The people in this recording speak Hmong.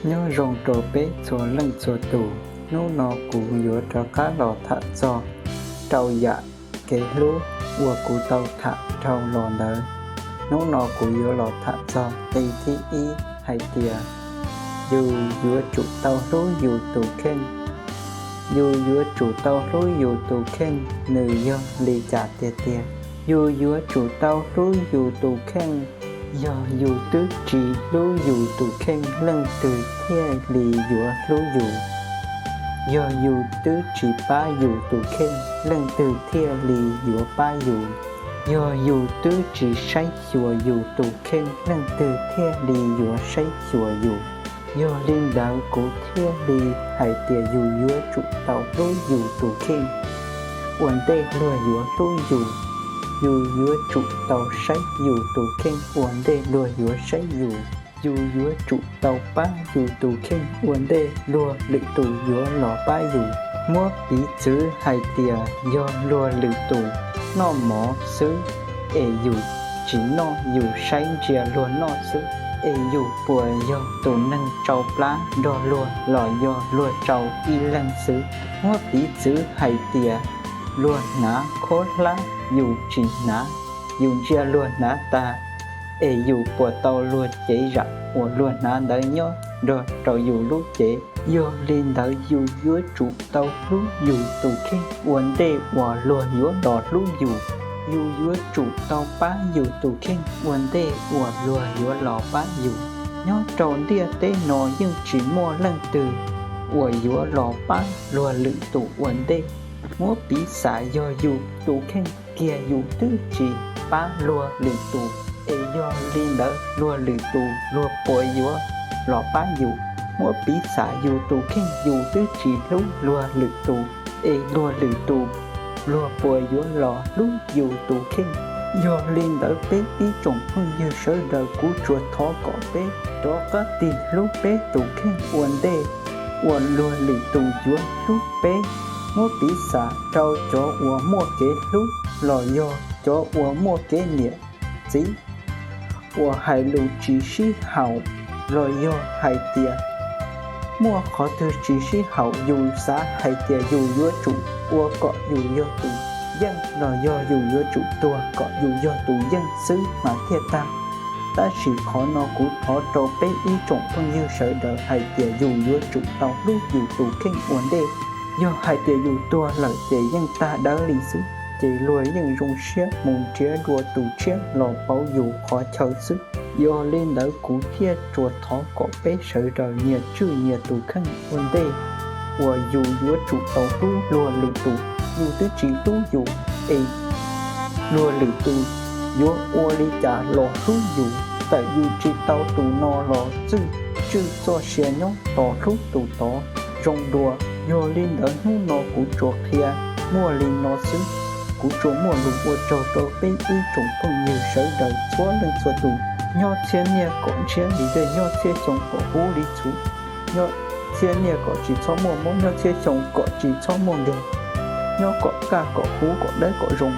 Nyob zoo rau peb txhua leej txhua tus, hnub no kuv yuav rov qab los tham txog rau yam kev hlub uas kuv tau tham dhau los ntawd. Hnub no kuv yuav los tham txog qib thib ib hais tias yus yuav tsum tau hlub yus tus kheej. Yus yuav tsum tau hlub yus tus kheej, nws yog li cas tiag tiag? Yus yuav tsum tau hlub yus tus kheej. Yog yus twb tsis hlub yus tus kheej, leej twg thiaj li yuav hlub yus? Yog yus twb tsis pab yus tus kheej, leej twg thiaj li yuav pab yus? Yog yus twb tsis saib xyuas yus tus kheej, leej twg thiaj li yuav saib xyuas yus? Yog li ntawd kuv thiaj li hais tias yus yuav tsum tau hlub yus tus kheej ua ntej luag yuav hlub yus. Yus yuav tsum tau saib yus tus kheej ua ntej luag yuav saib yus. Yus yuav tsum tau pab yus tus kheej ua ntej luag lwm tus yuav los pab yus. Muab piv txwv hais tias yog luag lwm tus noj mov xwb, es yus tsis noj, yus saib ntsia luag noj xwb, es yus puas yog tus neeg tsau plab nrog luag los yog luag tsau ib leeg xwb? Muab piv txwv hais tias luag hnav khaub hlab yus tsis hnav, yus ntsia luag hnav tag, es yus puas tau luag cev zam uas luag hnav ntawd nyob nrog rau yus lub cev? Yog li ntawd yus yuav tsum tau hlub yus tus kheej ua ntej uas luag yuav los hlub yus. Yus yuav tsum tau pab yus tus kheej ua ntej uas luag yuav los pab yus. Nyob rau ntiaj teb no yeej tsis muaj leej twg uas yuav los pab luag lwm tus ua ntej. Muab piv xam yog yus tus kheej kiag yus twb tsis pab luag lwm tus, es yog li ntawd luag lwm tus luag puas yuav los pab yus? Muab piv xam yus tus kheej yus twb tsis hlub luag lwm tus, es luag lwm tus luag puas yuav los hlub yus tus kheej? Yog li ntawd peb ib tsoom phooj ywg sawv daws, kuv tsuas thov kom peb rov qab tig hlub peb tus kheej ua ntej uas luag lwm tus yuav hlub peb. Muab piv xam rau cov uas muaj kev hlub los yog cov uas muaj kev niam txiv uas hais lus tsis sib haum los yog hais tias muaj qhov twg tsis sib haum, yus xav hais tias yus yuav tsum ua kom yus yog tus yeej los yog yus yuav tsum tuag kom yus yog tus yeej xwb mas thiaj tag. Tab sis qhov no kuv thov rau peb ib tsoom phooj ywg sawv daws hais tias yus yuav tsum tau hlub yus tus kheej ua ntej. Yog hais tias yus tuag lawm ces yeej tag dawb li xwb, ces luag yeej zoo siab mus nrhiav dua tus tshiab los pauv yus qhov chaw xwb. Yog li ntawd kuv thiaj tsuas thov kom peb sawv daws nyias tswj nyias tus kheej ua ntej uas yus yuav tsum tau hlub luag lwm tus. Yus twb tsis hlub yus, es luag lwm tus yuav ua li cas los hlub yus? Txawm yus tsis tau tus no los tswj txoj sia nyob tos hlub tus tod zoo dua. Yog li ntawd hnub no kuv tsuas qhia muaj li no xwb. Kuv tsuas muaj lus ua tsaug rau peb ib tsoom phooj ywg sawv daws txhua leej txhua tus. Nyob txhiab niaj kom ntshiab li dej, nyob txhiab xyoo kom huv li txhuv, nyob txhiab niaj kom tsis txhob muaj mob, nyob txhiab xyoo kom tsis txhob muaj nkeeg, nyob kom kaj kom huv kom dawb kom zoo.